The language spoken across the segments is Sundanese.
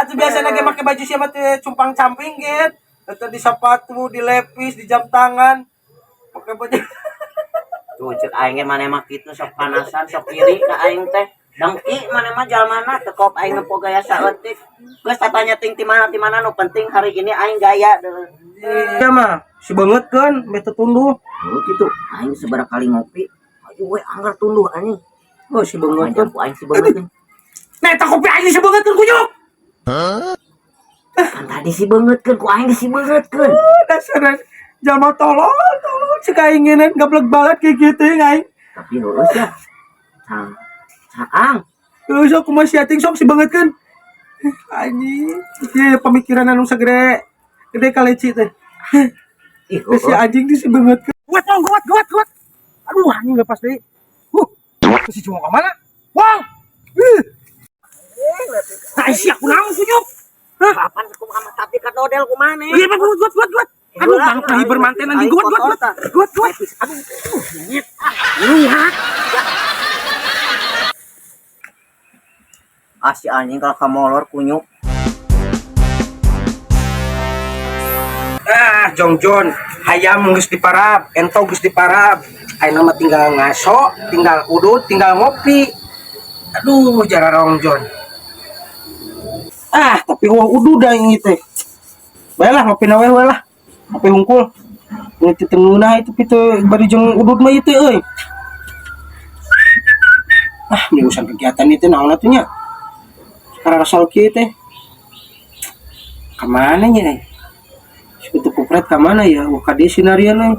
Atuh biasa ge make baju sia mah teh cumpang camping gitu. Eta di sepatu, di lepis, di jam tangan. Pakai baju. Tuh cek aing ge maneh mah kitu sok panasan sok iri ka aing teh. Dengki maneh mah jalmana teu kop aing nempo gaya saeutik. Geus tatanya ting ti mana nu penting hari ini aing gaya deui. Iya mah, si beungeutkeun meh teu tunduh. Oh gitu, aing sabaraha kali ngopi, ayo we anggar tunduh anjing. Oh, si beungeutkeun. Ku aing si beungeutkeun. Nah, eta kopi aing si beungeutkeun kunyuk. Kan tadi si beungeutkeun ku aing si beungeutkeun. Oh, dasar jalma tolol, tolol cek aing ngeunaan gablek banget kayak gitu ya aing. Tapi heueuh ya. Cang. Caang. Terus aku masih ating sok si beungeutkeun. Anjing, ieu pemikiran anu segede gede kaleci teh. Ih, Si anjing di si beungeutkeun. Kuat dong, kuat, kuat, kuat. Aduh, anjing lepas deui. Si cuma ke mana? Wang. Ih. Nah, si aku naon kunyuk? Hah? Kapan aku mah tapi ka dodel ku maneh. Iya, kuat, kuat, kuat, kuat. Aduh, bang, hiber manten anjing kuat, kuat, kuat. Kuat, kuat. Aduh, nyet. Lihat. Ah si anjing kalau kamolor kunyuk. Ah, jongjon, hayam geus diparab, entog geus diparab. Ayeuna mah tinggal ngaso, tinggal udut, tinggal ngopi. Aduh, jararong jon. Ah, tapi wah udud dah ini teh. Baiklah ngopi na we lah. Ngopi hungkul. Ini teh ngeunah itu pitu bari jeung udud mah ieu teh euy. Ah, urusan kegiatan itu naon atuh nya? Sekarang rasal kieu teh. Kamana nya eh? Itu kupret ka mana ya? Wah, ka dieu sinarian euy.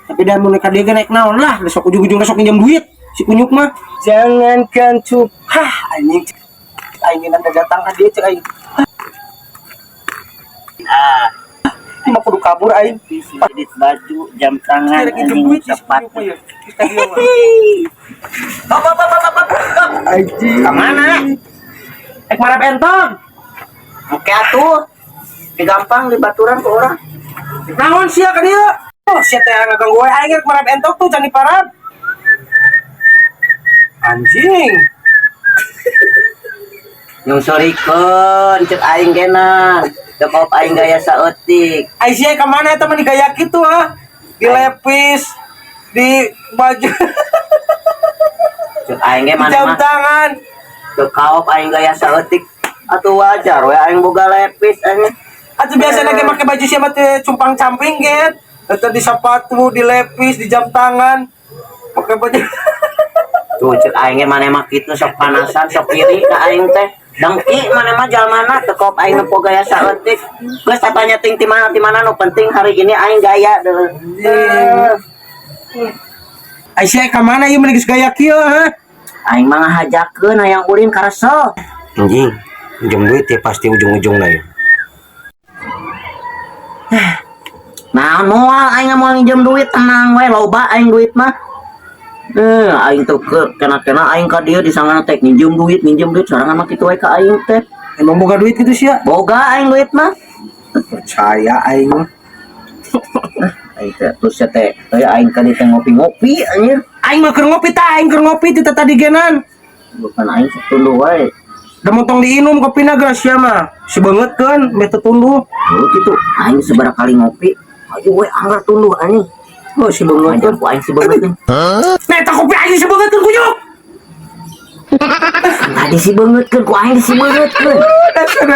Tapi dah mun ka dieu ge naik naon lah, besok ujung-ujung besok minjem duit si kunyuk mah. Jangankan cup. Hah, anjing. Aing nanti datang ka dieu cek aing. Ah, Ini mah kudu kabur aing. edit baju, jam tangan, Minjem anjing, duit si sepatu. kunyuk mah ya. Geus ka dieu mah. Hop, hop, hop, hop, hop, hop. Anjing. Ka mana? Ek marab entong. Oke atuh. Di gampang di baturan ku urang. Naon sia ka dieu? Oh, sia teh ngaganggu we aing rek marab entong tuh can diparab. Anjing. Nyungsurikeun cek aing gena. Cek op aing gaya saeutik. Ai sia ka mana eta mah digaya kitu ah? Di lepis, di baju, Cek aing ge di maneh jam mah tangan. teu kaop aing gaya saeutik. Atuh wajar we aing boga lepis anjing. Atuh biasa ge make baju sia mah teh cumpang camping gitu. Eta di sepatu, di lepis, di jam tangan. Pakai baju. Tuh cek aing ge maneh mah kitu sok panasan sok iri ka aing teh. Dengki maneh mah jalmana teu kop aing nempo gaya saeutik. Geus tatanya ting ti mana nu penting hari ini aing gaya deui. Ai sia ka mana ieu mah geus gaya kieu ha? Aing mah ngahajakeun hayang ulin ka resel. Anjing, minjem duit ya pasti ujung-ujungna ya. Naon moal aing moal nginjem duit tenang we loba aing duit mah. Aing tuh kena-kena aing ka dieu disangana teh nginjem duit sorangan mah kitu we ka aing teh. Emang boga duit gitu sia? Boga aing duit mah. Percaya aing mah. Aing teh terus ya teh teh aing ka dieu teh ngopi-ngopi anjir. Aing mah keur ngopi tah, aing keur ngopi ti tadi genan. Bukan aing sok tunduh wae. Da montong diinum kopina geus sia mah. Si beungeutkeun meh teu tunduh. Oh gitu, aing sabaraha kali ngopi, ayo we anggar tunduh anjing. Oh, si beungeutkeun. Ku aing si beungeutkeun. Nah, eta kopi aing si beungeutkeun kunyuk. Kan tadi si beungeutkeun ku aing si beungeutkeun. Dasar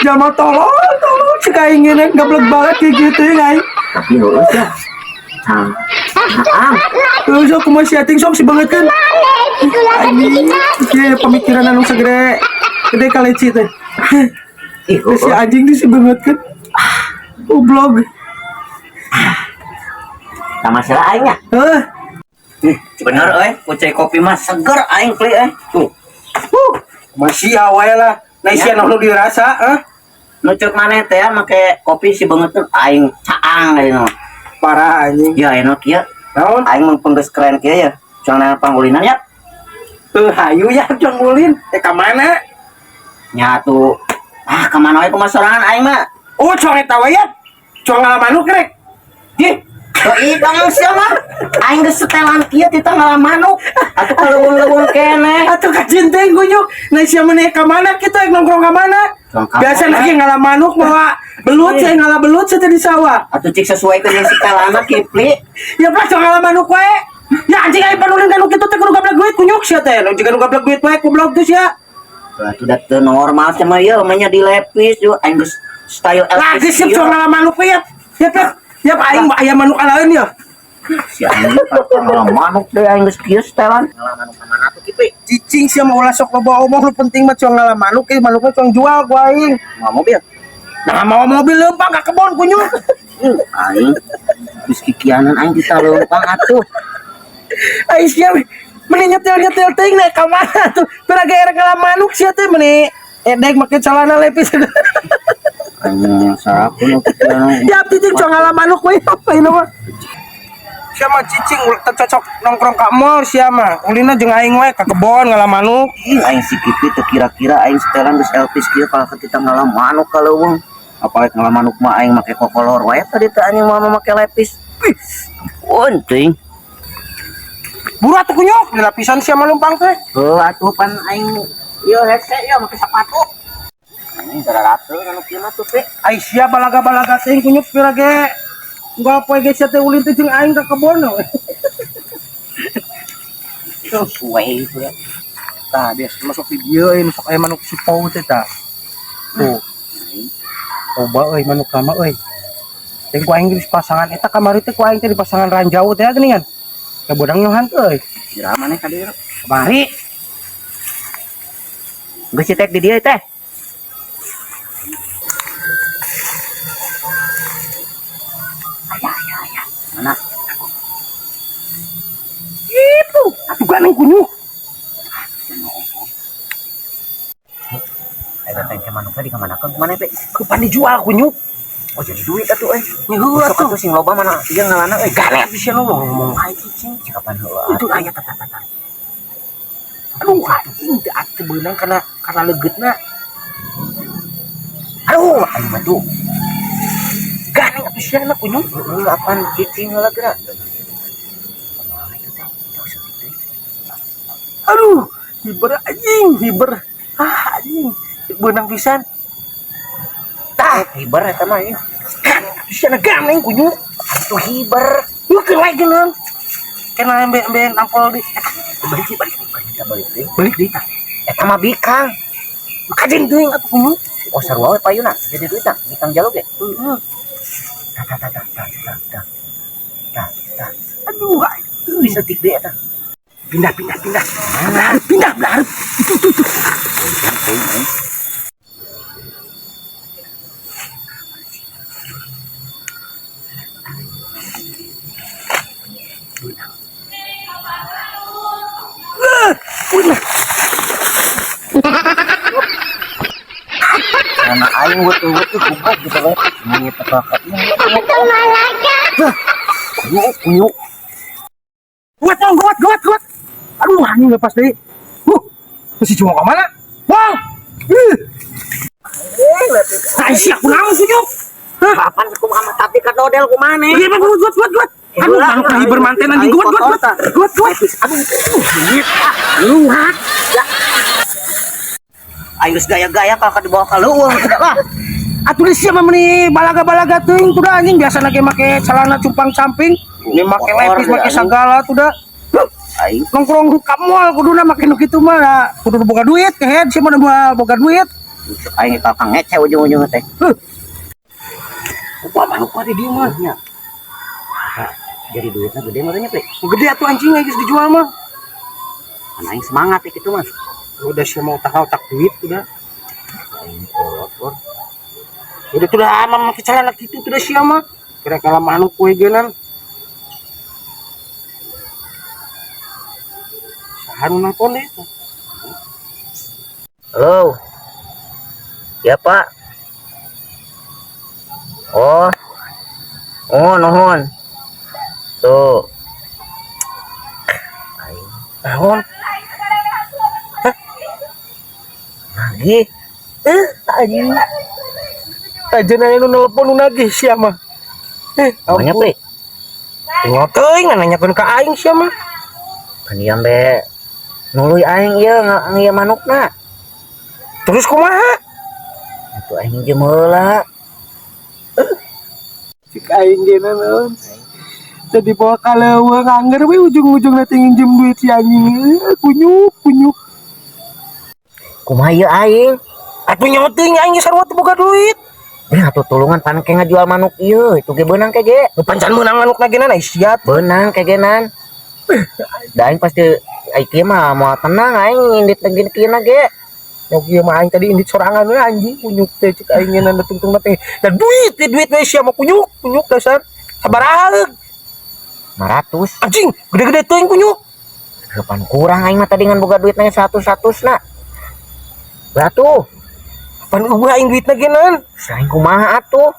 jalma tolol, tolol cek aing ngeunaan gablek banget kayak gitu ya aing. Tapi heueuh sia. Cang. Caang. Terus aku masih ating sok si beungeutkeun. Anjing, ieu pemikiran anu segede gede kaleci teh. Ih, Si heueuh. anjing di si beungeutkeun. Goblok. Sama sila aing nya. Heuh. Bener euy, kucai kopi mah seger aing pli euy. Tuh. Masih wae lah. Nah, sia nu dirasa, ah. Nu ceuk maneh teh ya make kopi si beungeutkeun aing caang aing mah. Parah anjing. Ya enak kieu. Naon? Aing mun penggeus keren kieu ya. Jangan pangulinan ya. Tuh hayu ya jang ulin. Eh ka mana? Nya tuh. Ah, ka mana we kumaha sorangan aing mah. Oh, cuang eta we ya. Cuang ngalaman lu krek. Ih, Oh, idang sia mah. Aing geus setelan kieu tita ngalah manuk. Atuh ka leuweung-leuweung keneh. Atuh kajeun teh kunyuk. Nah sia mah ka mana kita nongkrong ka mana? Biasa lagi ngalah manuk mawa belut, saya ngalah belut saya di sawah. Atuh cik sesuaikeun jeung setelana, Kipli. Ya pas ngalah manuk wae. Ya anjing, aing panulin kan kitu teh kudu gablek duit kunyuk sia teh. Nu jiga nu gablek duit wae goblok tuh sia. Atuh da teu normal sama ieu mah nya dilepis juga aing geus style Lagi Elvis siap ieu. cong ngalah manuk we ya. Yap yap. Yap aing aya manuk alaeun ya. Si anjing ngalah manuk deh, aing geus kieu setelan. Ngalah manuk ka mana tuh, Kipli? Cicing sia mah, ulah sok loba omong, lu penting mah cong ngalah manuk, ieu manukna cong jual ku aing. Mau mobil. Nah, mau mobil leumpang ka kebon kunyuk. Aing geus kikianan aing kita leumpang atuh. Ai sia meni nyetel-nyetel teuing naik ka mana tuh. Pira ge erek ngalah manuk sia teh meni edek make celana lepis. Aing sapu nu kikianan. Ya cicing cong ngalah manuk we apa ini mah. Sia mah cicing ulah teu cocok nongkrong ka mall sia mah. Ulina jeung aing we ka kebon ngalah manuk. Ih, aing si Kipli teu kira-kira aing setelan geus Elvis kieu kalau kita ngalah manuk ka leuweung. Apalagi ngalah manuk mah aing make kokolor wae tadi teh anjing mah make lepis. Ih, ampun teuing. Buru atuh kunyuk, di lapisan sia mah leumpang teh. Heuh atuh pan aing ieu hese ieu make sepatu. Anjing dararate nu kieu mah tuh, Pi. Ai sia balaga-balaga teuing kunyuk, pira ge unggal poe ge sia teh ulin teh jeung aing ka kebon. Sesuai itu ya. Tah, biasa masuk di dieu euy, masuk aya manuk sipau teh tah. Tuh. Coba euy manuk lama euy. Teh ku aing di pasangan eta kamari teh ku aing teh di pasangan ranjau teh geuningan. Ka bodang nyohan teh euy. Kira maneh ka dieu? Kamari. Geus cetek di dieu teh. Aya aya aya. Mana? Itu, atuh ganeng kunyuk. Eta teh manukna di kamanakeun kumaha, Pe? Kapan dijual kunyuk? Oh, jadi duit atuh euy. Nya heueuh Sok atuh. Atuh sing loba mana ieu ngalana euy. Galep sia nu ngomong aing cicing. Cik kapan heula? Itu aya tah tah tah. Aduh, anjing teu atuh beunang karena legetna. Aduh, aing mah tuh. Ganeng atuh sia na kunyuk. Heeh, apaan cicing heula geura. Kumaha itu teh? Teu setik deui. Aduh, hiber anjing, hiber. Ah, anjing. Beunang pisan. Tah, hiber eta mah ieu. Ganeng atuh sia na ganeng kunyuk. Atuh hiber. Lu keur wae geuneun. Kena embe embe nampol di. Balik deui, balik deui, balik. Kita balik deui. Balik deui tah. Eta mah bikang. Kajeun teuing atuh kunyuk. Oh, sarua we payuna. Jadi duitna bikang jaluk ge. Heeh. Tah tah tah tah tah tah tah. Tah tah. Aduh, Euy, setik deui eta. Pindah pindah pindah. Belah hareup, pindah belah hareup. Itu tuh tuh. Teuing euy. Ulah. Karena aing weutuh-weutuh goblok gitu we. Monyet teh ka ieu. Kunyuk kunyuk. Kuat dong, kuat, kuat, kuat. Aduh, anjing lepas deui. Masih cuma ke mana? Wang! Ih. Ai sia kunaon kunyuk? Hah? Kapan kumaha mah tapi ka dodel kumaha? Iya, Bang, kuat, kuat, kuat, kuat. Aduh, manuk lagi bermanten anjing, kuat, kuat, kuat. Kuat, kuat. Aduh, Luhat. aing geus gaya-gaya kalau dibawa ka leuweung tidak lah. Atuh di sia mah meni balaga-balaga teuing tuh dah anjing, biasa lagi make celana cumpang-camping, ini make Kotor lepis, deh, make anjing. sagala tuh dah. Aing Nongkrong ka mall kuduna make nu kitu mah da, kudu boga duit kehed sia mah boga duit. Aing ka kang ngece ujung-ujungna teh. Huh. Wah, manuk mah di dieu mah. Nya. Jadi duitnya gede makanya, Pe. Gede atuh anjing geus dijual mah. Kan aing semangat ya gitu mah. Udah sia mau otak-otak duit udah. Aing kolot, Bor. Udah tuh dah mah make celana kitu tuh dah sia mah. Kira kala manuk we geunan. Saha nu nelpon deui tuh? Halo. Ya, Pak. Oh. Oh, nuhun. Tuh. Aing Naon? nagih. Anjing. Aja aya nu nelpon nu nagih sia mah. Namanya, Ampun. Pe. Tinggal teuing nanyakeun ka aing sia mah. Kan ieu be nuluy aing ieu ieu manukna. Terus kumaha? Atuh aing minjem heula. Cik aing ge naon. Tadi bawa ka leuweung angger we ujung-ujungna teh nginjem duit si anjing. Eh, kunyuk, kunyuk. Kumaha ieu aing? Atuh nyawa teuing aing ge sarua teu boga duit. Eh, atuh tulungan pan ke ngajual manuk ieu, itu ge beunang ke ge. Pan can meunang manukna ge na sia. Beunang ke genan. Da aing pasti ai kieu mah moal tenang aing indit lagi kieu ge. Yok ieu mah aing tadi indit sorangan we anjing kunyuk teh cek aing ngeunana tungtung teh. Da duit, teh duit we sia mah kunyuk, kunyuk dasar. Sabaraha? 500. Anjing, gede-gede teuing kunyuk. Kapan kurang aing mah tadi ngan boga duit nanya 100 na. Batu, Pan euweuh aing duitna ge nan. aing kumaha atuh?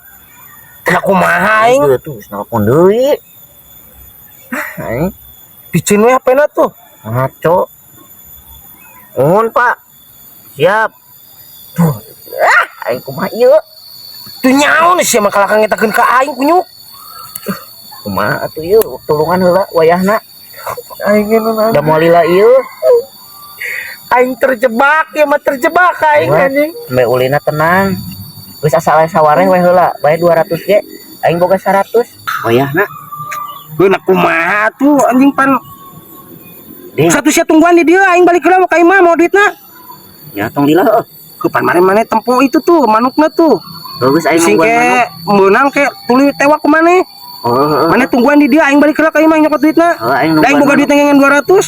Teu kumaha aing. Aing tuh nelpon deui. Ah, aing Piceun we HP-na tuh. ngaco. Nuhun, Pak. Siap. Tuh, ah, aing kumaha ieu? Tuh nyaon sia mah kalakang ngetakeun ka aing kunyuk. Kumaha atuh ieu tulungan heula wayahna. Aing ge nan. Da moal lila ieu. Aing terjebak ya mah terjebak aing Wah, anjing. Mbe ulina tenang. Geus asal aya sawareh we heula, bae 200 ge. Aing boga 100. Wayahna. Heuh na kumaha tuh anjing pan Ding, satu sia tungguan di dieu aing balik heula ka imah mau duitna. Ya tong lila heuh. Ke pan mane-mane tempo itu tuh manukna tuh. Bagus aing Sing nungguan ke manuk. meunang ke tuluy tewak ku maneh. Oh, heeh. Maneh tungguan di dieu aing balik heula ka imah nyokot duitna. Heuh, aing Da aing nungguan boga manuk. duit ngengen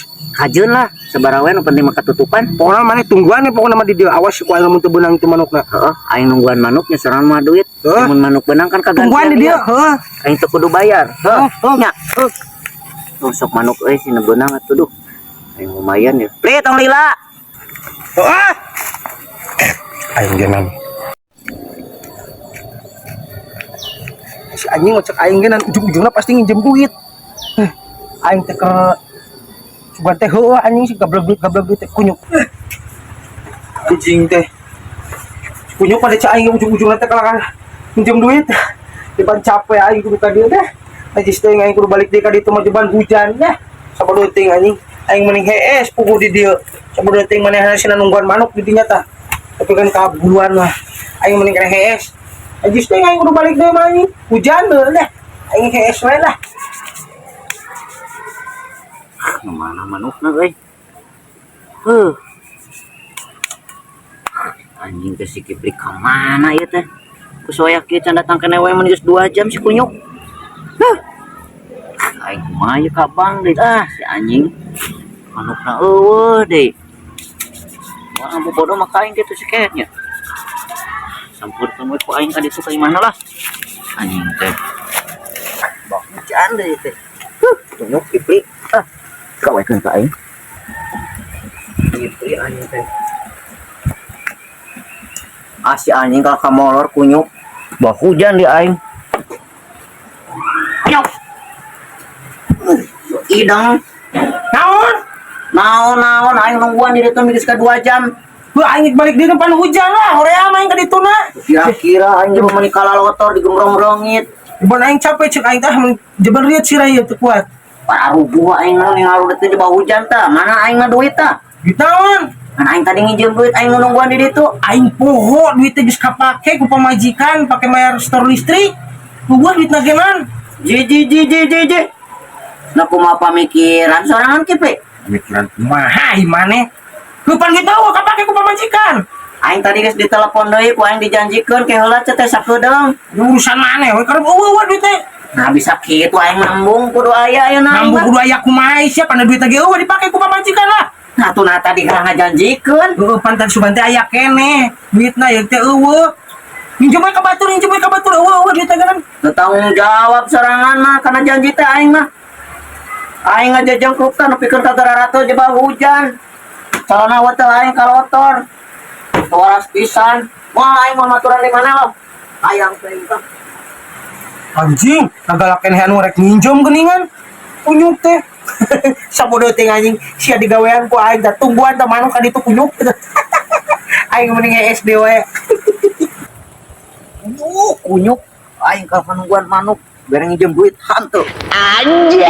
200. Kajeun lah, sabaraha we nu penting mah katutupan. Pokoknya maneh tungguan ya pokoknya mah di dieu awas ku aing lamun teu beunang itu manukna. Heeh, aing nungguan manuk nya sorangan mah duit. Heuh. Mun manuk beunang kan kagantian. Tungguan di dieu, ieu. heuh. Aing teu kudu bayar. Heuh, Heuh, nya. Tuh sok manuk euy sina beunang atuh duh. Aing lumayan ya. Li tong lila. Ah. Aing genan. Si anjing ngocek aing genan ujung-ujungna pasti nginjem duit. Heh, aing teh keur sugan teh heueuh anjing si gablek duit teh kunyuk. Eh, anjing teh. Si kunyuk pada cek aing ujung-ujungna teh kalahkan minjem duit. Depan capek aing kudu ka dieu teh. Najis teh aing kudu balik deui ka ditu mah jeban hujan dah. Sabodo teuing anjing. Aing mending hees puguh di dieu. Sabodo teuing manehna sina nungguan manuk di dinya tah. Tapi kan kabuluan mah. Aing mending kana hees. Najis teh aing kudu balik deui mah anjing. Hujan deh lah. Aing hees we lah. Nu mana manukna euy? Heuh. Anjing teh si Kipli ka mana ieu teh? Ku soyak kieu can datang keneh we mun geus 2 jam si kunyuk. Huh. Aing kumaha ieu ka bank deui ah si anjing. Manukna eueuh deui. Wah, ambu bodoh mah ka aing kitu si kehetnya. Sampurkeun we ku aing ka ditu ka imahna lah. Anjing teh. Bak hujan deui teh. Huh, kunyuk Kipli. Ah, kawekeun ka aing. Kipli anjing teh. Ah si anjing kalau kamolor kunyuk. Bah hujan di aing. Nyok. Idang. Naon? Naon naon aing nungguan di ditu geus ka 2 jam. Heuh aing balik deui depan hujan lah. Hoream aing ka ditu na. Kira-kira aing jelema meuni kalalotor digemrong-rongit. Jeban aing capek cek aing tah jeban riet sirah ieu teu kuat. Pararuguh aing mah ningali teh di bawah hujan tah. Mana aing mah duit tah? Duit naon? Kan aing tadi nginjem duit aing nungguan di ditu. Aing poho duitnya geus kapake ku pamajikan pake bayar store listrik. Gua duit nagenan. Ji ji ji ji ji ji. Nah kumaha pamikiran sorangan kipe? Pamikiran kumaha ieu maneh? Lu pan duit naon kapake ku pamajikan? Aing tadi geus ditelepon deui ku aing dijanjikeun ke heula teh sakedeung. Urusan maneh we karep eueuh duit teh. Nah bisa kitu aing nambung kudu aya ayeuna aing Nambung mah. kudu aya kumaha sia pana duit lagi eueuh dipake ku pamajikan lah. Nah tuh nah tadi kan ngajanjikeun. Heueuh pan tadi sugan teh aya keneh duitna ieu teh eueuh. Minjem we ka batur, minjem we ka batur eueuh eueuh duit teh kan. Teu tanggung jawab sorangan mah karena janji teh aing mah. Aing ngajajengkruk tah nepikeun ka gararato jebak hujan. Calona we teh aing kalotor. Waras pisan. Moal aing mau maturan di mana lo? Hayang teh aing tah. Anjing, nagalak keneh anu rek minjem geuningan. Kunyuk teh. Sabodo teh anjing, sia digawean ku aing tah tungguan tah manuk ka ditu kunyuk. Aing mending SD we. Kunyuk, kunyuk. Aing ka nungguan manuk. Bareng nginjem duit hantu. Anjay.